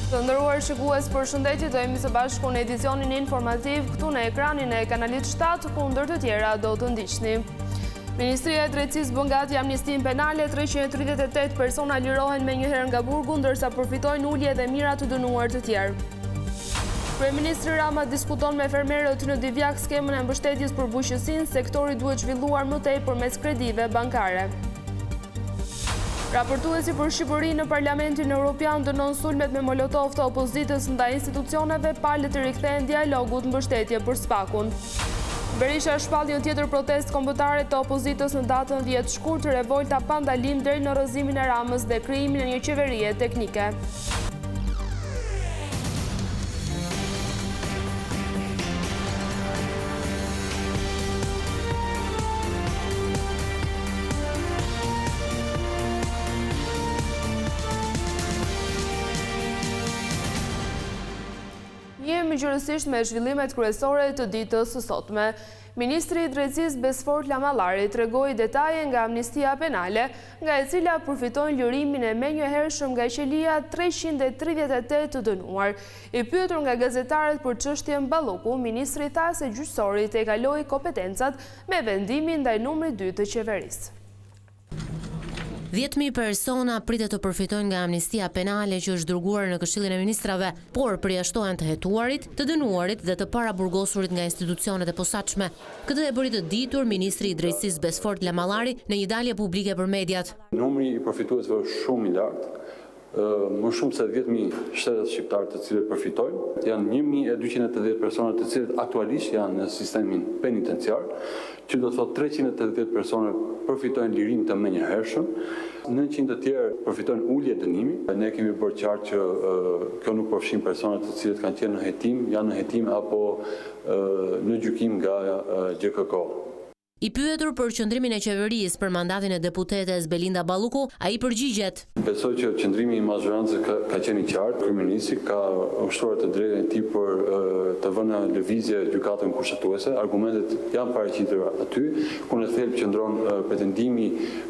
Të nderuar shikues, përshëndetje të jemi së bashku në edicionin informativ këtu në ekranin e kanalit 7, ku ndër të tjera do të ndiqni. Ministria e Drejtësisë bën gati amnistinë penale, 338 persona lirohen menjëherë nga burgu, ndërsa përfitojnë ulje dhe mijëra të dënuar të tjerë. Kryeministri Rama diskuton me fermerët në Divjakë skemën e mbështetjes për bujqësinë, sektori duhet zhvilluar më tej përmes kredive bankare. Raportuesi për Shqipërinë në Parlamentin Europian dënon sulmet me molotov të opozitës ndaj institucioneve, palët i rikthehen dialogut mbështetje për SPAK-un. Berisha shpall një tjetër protestë kombëtare të opozitës në datën 10 shkurt, revolta pa ndalim deri në rrëzimin e Ramës dhe krijimin e një qeverie teknike. Njihemi gjërësisht me zhvillimet kryesore të ditës së sotme. Ministri i Drejtësisë Besfort Lamallari tregoi detaje nga amnistia penale, nga e cila përfitojnë lirimin e menjëhershëm nga qelia 338 të dënuar. I pyetur nga gazetarët për çështjen Balluku, ministri tha se gjyqësori tejkaloi kompetencat me vendimin ndaj numrit dy të qeverisë. 10.000 persona pritet të përfitojnë nga amnistia penale që është dërguar në Këshillin e Ministrave, por përjashtohen të hetuarit, të dënuarit dhe të paraburgosurit nga institucionet e posaçme. Këtë e bëri të ditur ministri i Drejtësisë Besfort Lamallari në një dalje publike për mediat. Numri i përfituesve është shumë i lartë, Më shumë se 10.000 shtetas shqiptarë të cilët përfitojnë, janë 1.280 persona të cilët aktualisht janë në sistemin penitenciar, që do të thotë 380 persona përfitojnë lirim të menjëhershëm, 900 të tjerë përfitojnë ulje dënimi. Ne kemi bërë qartë që kjo nuk përfshin persona të cilët kanë qenë në hetim, janë në hetim apo në gjykim nga GJKKO. I pyetur për qëndrimin e qeverisë për mandatin e deputetes Belinda Balluku, ai përgjigjet. Besoj që qëndrimi i mazhorancës ka ka qenë i qartë, kryeministri ka ushtruar të drejtën e tij për të vënë në lëvizje Gjykatën Kushtetuese, argumentet janë paraqitur aty, ku në thelb qëndron pretendimi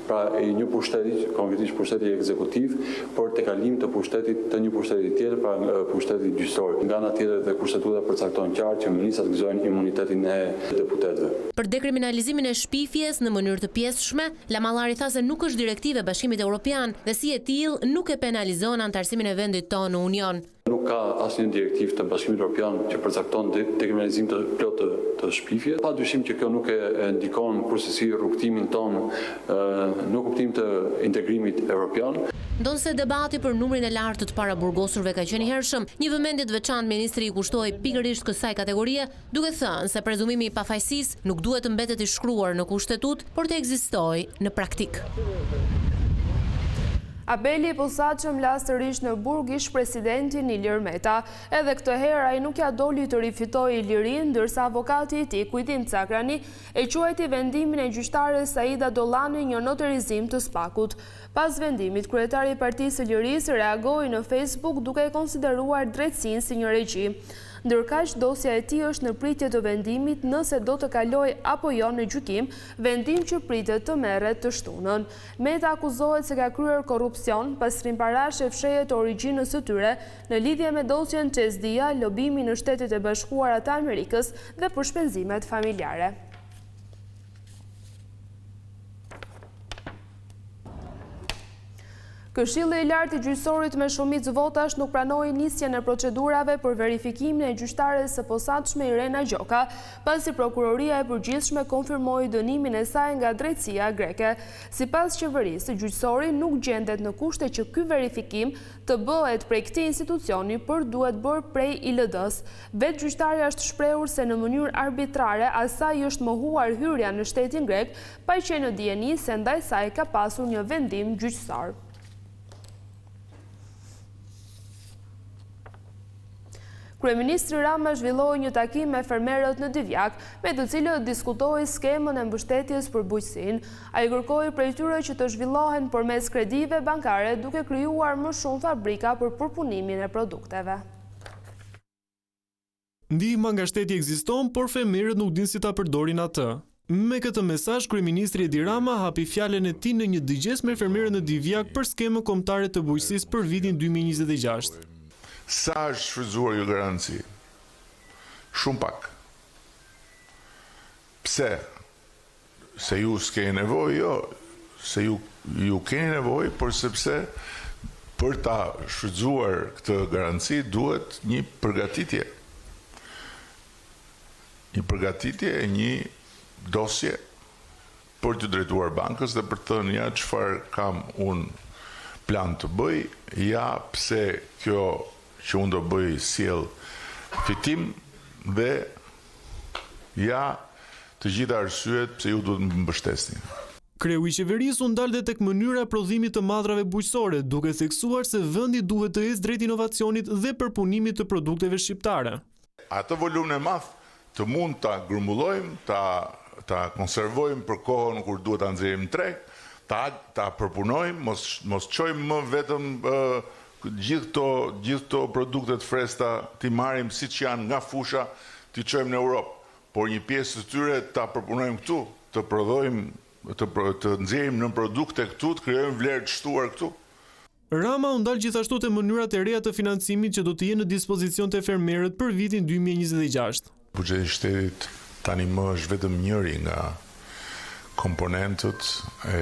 pra i një pushteti, konkretisht pushteti ekzekutiv, për tejkalim të pushtetit të një pushteti tjetër, pra pushtetit gjyqësor. Nga ana tjetër dhe Kushtetuta përcakton qartë që ministrat gëzojnë imunitetin e deputetëve. Për dekriminalizimin e shpifjes në mënyrë të pjesshme, Lamallari tha se nuk është direktivë e Bashkimit Europian dhe si e tillë nuk e penalizon anëtarësimin e vendit tonë në Union. Nuk ka asnjë direktivë të Bashkimit Europian që përcakton dekriminalizim të plotë të shpifjes. Pa dyshim që kjo nuk e ndikon kurrsesi rrugëtimin tonë në kuptim të integrimit europian. Ndonëse debati për numrin e lartë të të paraburgosurve ka qenë i hershëm, një vëmendje të veçantë ministri i kushtoi pikërisht kësaj kategorie, duke thënë se prezumimi i pafajësisë nuk duhet të mbetet i shkruar në Kushtetutë, por të ekzistojë në praktikë. Apeli i posaçëm la sërish në burg ish-presidentin Ilir Meta. Edhe këtë herë ai nuk ia doli të rifitojë lirinë, ndërsa avokati i tij, Kujtim Cakrani, e quajti vendimin e gjyqtares Aida Dollani një noterizim të SPAK-ut. Pas vendimit, kryetari i Partisë së Lirisë reagoi në Facebook duke e konsideruar drejtësinë si një regji. Ndërkaq, dosja e tij është në pritje të vendimit nëse do të kalojë apo jo në gjykim, vendim që pritet të merret të shtunën. Meta akuzohet se ka kryer korrupsion, pastrim parash e fshehje të origjinës së tyre, në lidhje me dosjen Cez-Dia, lobimin në Shtetet e Bashkuara të Amerikës dhe për shpenzimet familjare. Këshilli i Lartë i Gjyqësorit me shumicë votash nuk pranoi nisjen e procedurave për verifikimin e gjyqtares së posaçme Irena Gjoka, pasi Prokuroria e Përgjithshme konfirmoi dënimin e saj nga drejtësia greke. Sipas qeverisë, gjyqësori nuk gjendet në kushte që ky verifikim të bëhet prej këtij institucioni, por duhet bërë prej ILD-së. Vetë gjyqtarja është shprehur se në mënyrë arbitrare asaj i është mohuar hyrja në shtetin grek, pa qenë në dijeni se ndaj saj ka pasur një vendim gjyqësor. Kryeministri Rama zhvilloi një takim me fermerët në Divjakë, me të cilët diskutoi skemën e mbështetjes për bujqësinë. Ai kërkoi prej tyre që të zhvillohen përmes kredive bankare duke krijuar më shumë fabrika për përpunimin e produkteve. Ndihma nga shteti ekziston, por fermerët nuk dinë si ta përdorin atë. Me këtë mesazh, kryeministri Edi Rama hapi fjalën e tij në një dëgjesë me fermerët në Divjakë për skemën kombëtare të bujqësisë për vitin 2026. Sa është shfrytëzuar kjo garanci? Shumë pak. Pse? Se ju s'keni nevojë, jo, se ju ju keni nevojë, por sepse për ta shfrytëzuar këtë garanci duhet një përgatitje. Një përgatitje e një dosje për t'iu drejtuar bankës dhe për të thënë ja çfarë kam unë plan të bëj, ja pse kjo që unë do bëj sjell fitim dhe ja të gjitha arsyet pse ju duhet më mbështesni. Kreu i qeverisë u ndal dhe tek mënyra e prodhimit të mallrave bujqësore, duke theksuar se vendi duhet të ecë drejt inovacionit dhe përpunimit të produkteve shqiptare. Atë volumin e madh të mund ta grumbullojmë, ta ta konservojmë për kohën kur duhet ta nxjerrim në treg, ta ta përpunojmë, mos mos çojmë më vetëm gjithë këto gjithë këto produkte të freskëta t'i marrim siç janë nga fusha t'i çojmë në Europë, por një pjesë të tyre ta përpunojmë këtu, të prodhojmë të të nxjerrim nënprodukte këtu, të krijojmë vlerë të shtuar këtu. Rama u ndal gjithashtu te mënyrat e reja të financimit që do të jenë në dispozicion te fermerët për vitin 2026. Buxheti i shtetit tani më është vetëm njëri nga komponentët e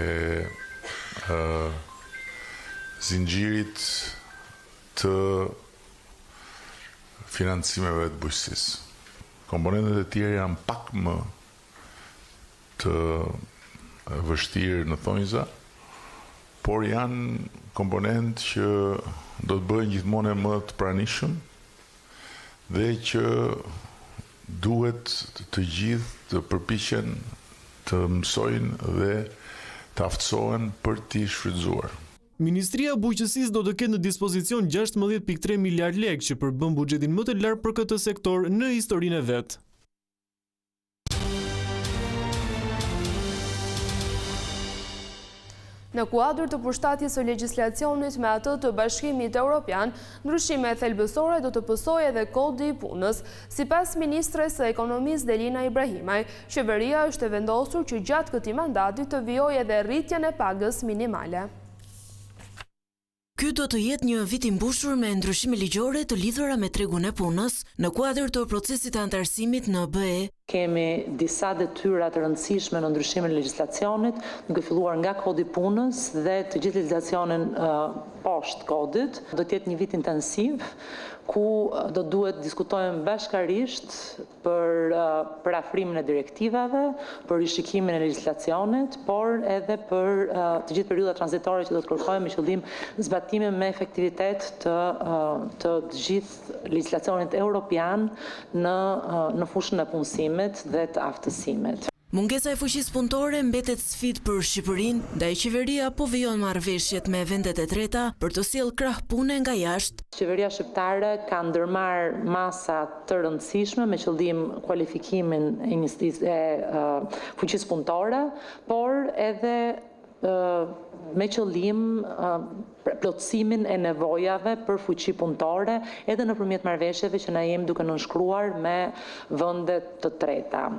zinxhirit të financimeve të bujqësisë. Komponentët e tjerë janë pak më të vështirë në thonjza, por janë komponentë që do të bëhen gjithmonë e më të pranishëm dhe që duhet të gjithë të përpiqen të mësojnë dhe të aftësohen për t'i shfrytëzuar. Ministria e Bujqësisë do të ketë në dispozicion 16.3 miliardë lekë që përbën buxhetin më të lartë për këtë sektor në historinë e vet. Në kuadër të përshtatjes së legjislacionit me atë të Bashkimit Europian, ndryshime thelbësore do të pësojë edhe Kodi i Punës. Sipas ministres së Ekonomisë Delina Ibrahimaj, qeveria është e vendosur që gjatë këtij mandati të vijojë edhe rritjen e pagës minimale. Ky do të jetë një vit i mbushur me ndryshime ligjore të lidhura me tregun e punës, në kuadër të procesit të anëtarësimit në BE. Kemi disa detyra të rëndësishme në ndryshimin e legjislacionit, duke filluar nga Kodi i Punës dhe të gjithë legjislacionin poshtë kodit. Do të jetë një vit intensiv, ku do duhet të diskutojmë bashkarisht për përafrimin e direktivave, për rishikimin e legjislacionit, por edhe për të gjithë periudhat tranzitore që do të kërkojmë me qëllim zbatimin me efektivitet të të gjithë legjislacionit europian në në fushën e punësimit dhe të aftësimit. Mungesa e fuqisë punëtore mbetet sfidë për Shqipërinë, ndaj qeveria po vijon marrëveshjet me vendet e treta për të sjellë krah pune nga jashtë. Qeveria shqiptare ka ndërmarrë masa të rëndësishme me qëllim kualifikimin e e fuqisë punëtore, por edhe me qëllim plotësimin e nevojave për fuqi punëtore edhe nëpërmjet marrëveshjeve që na jemi duke nënshkruar me vende të treta.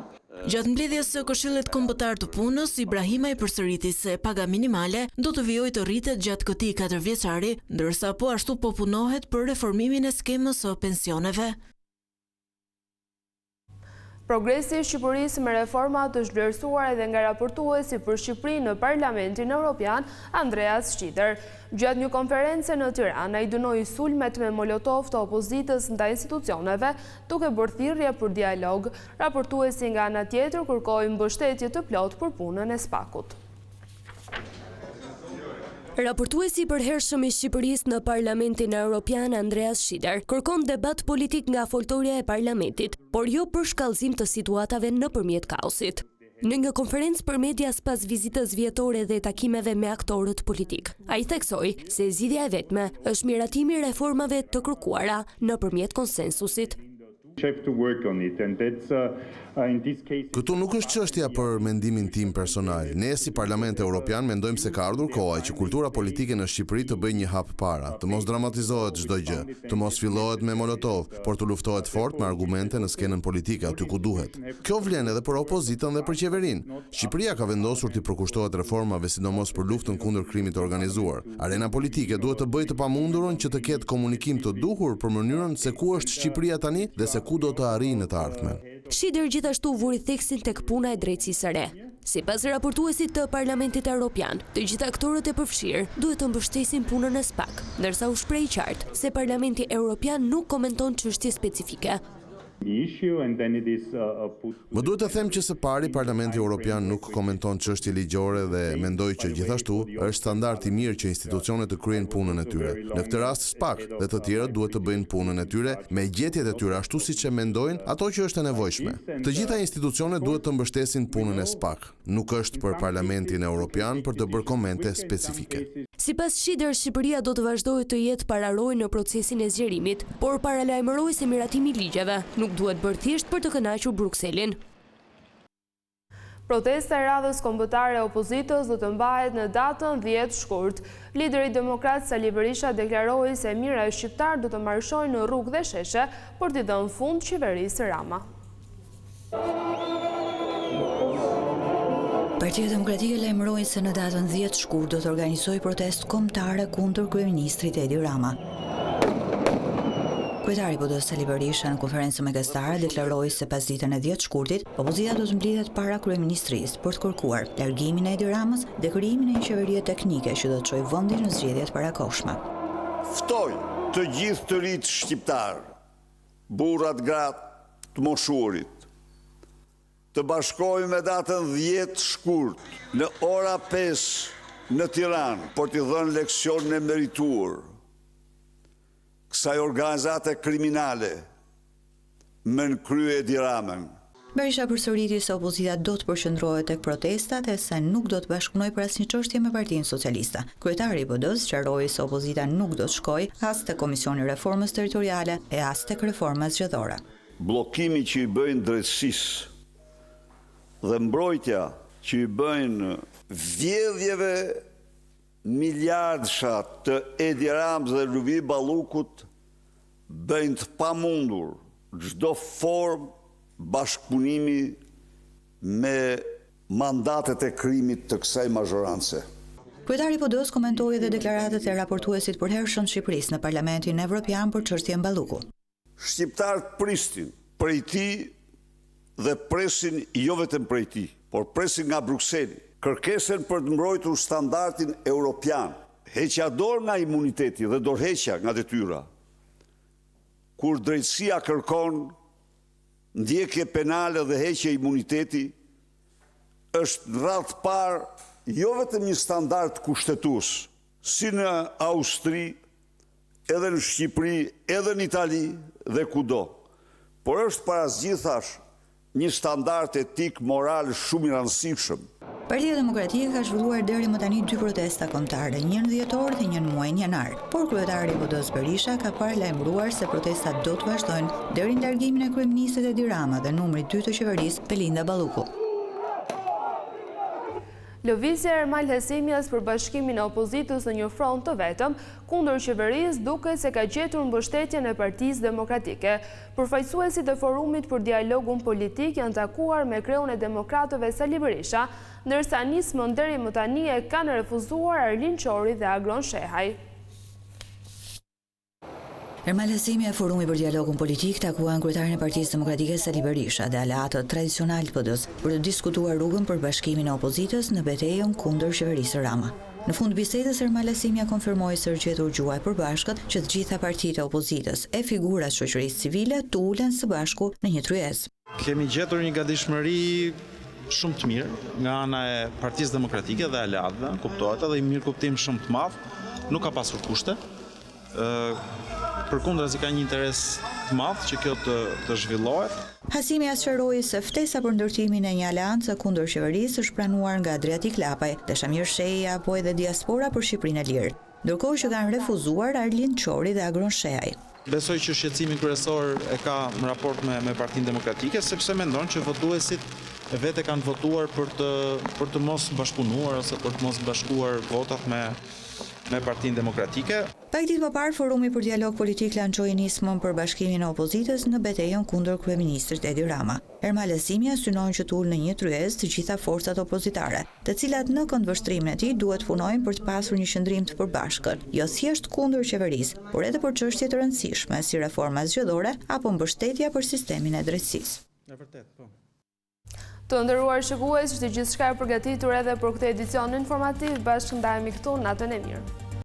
Gjatë mbledhjes së Këshillit Kombëtar të Punës, Ibrahimaj përsëriti se paga minimale do të vijojë të rritet gjatë këtij katërvjeçari, ndërsa po ashtu po punohet për reformimin e skemës së pensioneve. Progresi i Shqipërisë me reformat është vlerësuar edhe nga raportuesi për Shqipërinë në Parlamentin Europian, Andreas Schieder. Gjatë një konference në Tiranë, ai dënoi sulmet me molotov të opozitës ndaj institucioneve, duke bërë thirrje për dialog. Raportuesi nga ana tjetër kërkoi mbështetje të plotë për punën e SPAK-ut. Raportuesi i përhershëm i Shqipërisë në Parlamentin Europian, Andreas Schieder, kërkon debat politik nga foltorja e Parlamentit, por jo përshkallëzim të situatave nëpërmjet kaosit. Në një konferencë për medias pas vizitës vjetore dhe takimeve me aktorët politikë, ai theksoi se zgjidhja e vetme është miratimi i reformave të kërkuara nëpërmjet konsensusit. Këtu nuk është çështja për mendimin tim personal. Ne si Parlament Europian mendojmë se ka ardhur koha që kultura politike në Shqipëri të bëjë një hap para, të mos dramatizohet çdo gjë, të mos fillohet me molotov, por të luftohet fort me argumente në skenën politike aty ku duhet. Kjo vlen edhe për opozitën dhe për qeverinë. Shqipëria ka vendosur t'i përkushtohet reformave sidomos për luftën kundër krimit të organizuar. Arena politike duhet të bëjë të pamundurën që të ketë komunikim të duhur për mënyrën se ku është Shqipëria tani dhe se ku do të arrijë në të ardhmen. Schieder gjithashtu vuri theksin tek puna e drejtësisë së re. Sipas raportuesit të Parlamentit Europian, të gjithë aktorët e përfshirë duhet të mbështesin punën e SPAK, ndërsa u shpreh i qartë se Parlamenti Europian nuk komenton çështje specifike. Më duhet të them që së pari Parlamenti Europian nuk komenton çështje ligjore dhe mendoj që gjithashtu është standard i mirë që institucionet të kryejnë punën e tyre. Në këtë rast SPAK dhe të tjerët duhet të bëjnë punën e tyre me gjetjet e tyre ashtu siç e mendojnë ato që është e nevojshme. Të gjitha institucionet duhet të mbështesin punën e SPAK. Nuk është për Parlamentin Europian për të bërë komente specifike. Sipas Schieder, Shqipëria do të vazhdojë të jetë pararojë në procesin e zgjerimit, por paralajmëroi se miratimi i ligjeve nuk duhet bërë thjesht për të kënaqur Brukselin. Protesta e radhës kombëtare e opozitës do të mbahet në datën 10 shkurt. Lideri demokrat Sali Berisha deklaroi se mijëra shqiptarë do të marshojnë në rrugë dhe sheshe për t'i dhënë fund qeverisë Rama. Partia Demokratike lajmëroi se në datën 10 shkurt do të organizojë protestë kombëtare kundër kryeministrit Edi Rama. Kryetari i PD Sali Berisha në konferencën me gazetarët deklaroi se pasditen e 10 shkurtit opozita do të mblidhet para kryeministrisë për të kërkuar largimin e Edi Ramës dhe krijimin e një qeverie teknike që do të çojë vendin në zgjedhje të parakohshme. Ftoj të gjithë të rinjtë shqiptarë burrat, gratë, të moshuarit, të bashkohemi me datën 10 shkurt në ora 5 në Tiranë për t'i dhënë leksionin e merituar kësaj organizate kriminale me në krye Edi Ramën. Berisha përsëriti se opozita do të përqendrohet tek protestat e se nuk do të bashkëpunojë për asnjë çështje me Partinë Socialiste. Kryetari i PD-së sqaroi se opozita nuk do të shkojë as tek Komisioni i Reformës Territoriale e as tek Reforma Zgjedhore. Bllokimi që i bëjnë drejtësisë dhe mbrojtja që i bëjnë vjedhjeve miliardësha të Edi Ramës dhe Lubi Ballukut bëjnë të pamundur çdo formë bashkëpunimi me mandatet e krimit të kësaj mazhorance. Kryetari i PD-së komentoi edhe deklaratat e raportuesit të përhershëm të Shqipërisë në Parlamentin Evropian për çështjen Balluku. Shqiptarët prisnin prej tij dhe presin jo vetëm prej tij, por presin nga Brukseli, kërkesën për të mbrojtur standardin europian, heqja dorë nga imuniteti dhe dorëheqja nga detyra, kur drejtësia kërkon ndjekje penale dhe heqje imuniteti, është në radhë të parë jo vetëm një standard kushtetues, si në Austri, edhe në Shqipëri, edhe në Itali dhe kudo, por është para së gjithash një standard etik, moral shumë i rëndësishëm. Partia Demokratike ka zhvilluar deri më tani dy protesta kombëtare, një në dhjetor dhe një në muajin janar. Por kryetari i PD-së Berisha ka paralajmëruar se protestat do të vazhdojnë deri në largimin e kryeministrit Edi Rama dhe numrit dy të qeverisë, Belinda Balluku. Lëvizja e Ermal Hasimjas për bashkimin e opozitës në një front të vetëm kundër qeverisë duket se ka gjetur mbështetjen e Partisë Demokratike. Përfaqësuesit e Forumit për Dialogun Politik janë takuar me kreun e demokratëve Sali Berisha, ndërsa nismën deri më tani e kanë refuzuar Arlin Qori dhe Agron Shehaj. Ermal Hasimja e Forumi për Dialogun Politik takuan kryetarin e Partisë Demokratike Sali Berisha dhe aleatët tradicionalë të PD-së për të diskutuar rrugën për bashkimin e opozitës në betejën kundër qeverisë Rama. Në fund të bisedës Ermal Hasimja konfirmoi se është gjetur gjuha e përbashkët që të gjitha partitë e opozitës e figura të shoqërisë civile të ulen së bashku në një tryezë. Kemi gjetur një gatishmëri shumë të mirë nga ana e Partisë Demokratike dhe aleatëve, kuptohet edhe një mirëkuptim shumë të madh, nuk ka pasur kushte. Përkundrazi ka një interes të madh që kjo të të zhvillohet. Hasimja sqaroi se ftesa për ndërtimin e një aleance kundër qeverisë është pranuar nga Adriatik Lapaj, Dashamir Shehi apo edhe Diaspora për Shqipërinë e Lirë. ndërkohë që kanë refuzuar Arlind Qori dhe Agron Shehaj. Besoj që shqetësimin kryesor e ka në raport me me Partinë Demokratike, sepse mendon që votuesit vetë e kanë votuar për të për të mos bashkëpunuar ose për të mos bashkuar votat me me Partinë Demokratike. Pak ditë më parë, Forumi për Dialog Politik lançoi nismën për bashkimin e opozitës në betejën kundër kryeministrit Edi Rama. Ermal Asimja synon që të ulë në një tryezë të gjitha forcat opozitare, të cilat në këndvështrimin e tij duhet të punojnë për të pasur një qëndrim të përbashkët, jo thjesht kundër qeverisë, por edhe për çështje të rëndësishme si reforma zgjedhore apo mbështetja për sistemin e drejtësisë. Të nderuar shikues, ishte gjithçka e përgatitur edhe për këtë edicion informativ, bashkë ndahemi këtu, natën e mirë.